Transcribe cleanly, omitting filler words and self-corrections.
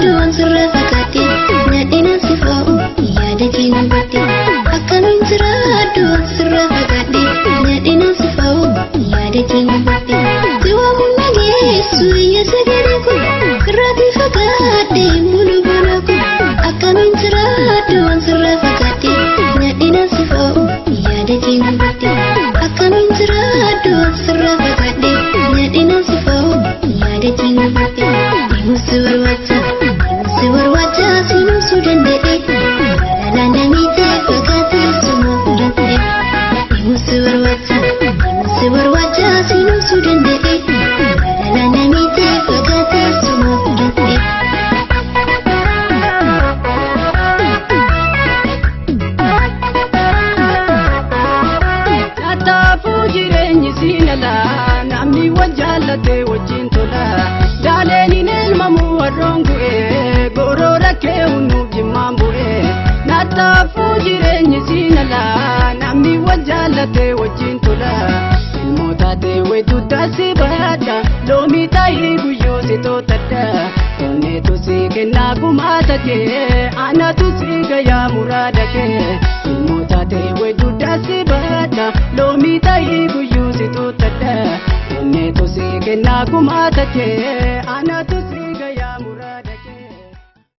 jiraadhu waan sirraa fagaadhe, nyaadhina si fa'u yaada kee hubadhe. Akkamiin jiraadhu waan sirraa fagaadhe, nyaadhina si fa'u yaada kee hubadhe. Si waamuun nageessu iyya sagalee kun, sirraatii fagaadhe bulu bona kun. Akkamiin jiraadhu waan sirraa fagaadhe, nyaadhina si fa'u yaada kee hubadhe. Akkamiin jiraadhu waan sirraa fagaadhe, nyaadhina si fa'u yaada kee hubadhe. Deemusi barbaacha, deemusi barbaacha, sinuusuu danda'e. Jaalala namiitee fakkaatee suma fudhate. Deemusi barbaacha, deemusi barbaacha, sinuusuu danda'e. Jaalala namiitee fakkaatee suma fudhate. Tattaafuu jireenyi siin alaa, namni wal jaallatee wajjin tola. Daaleen hin elmamu warroon gu'ee, gorora kee hunnuuf jimmaan bu'ee. Tattaafuu jireenyi siin alaa, namni wal jaallatee wajjin tola. Ilmoo taatee weetu taasi baadha, loomii taa'ii guyyoo si tootadha. Onneetu si kennaa gumaata kee, anatu si gayaa muraada kee. Ilmoo taatee weetu taasi baadha, loomii taa'ii guyyoo si tootadha. Onneetu si kennaa gumaata kee, anatu si.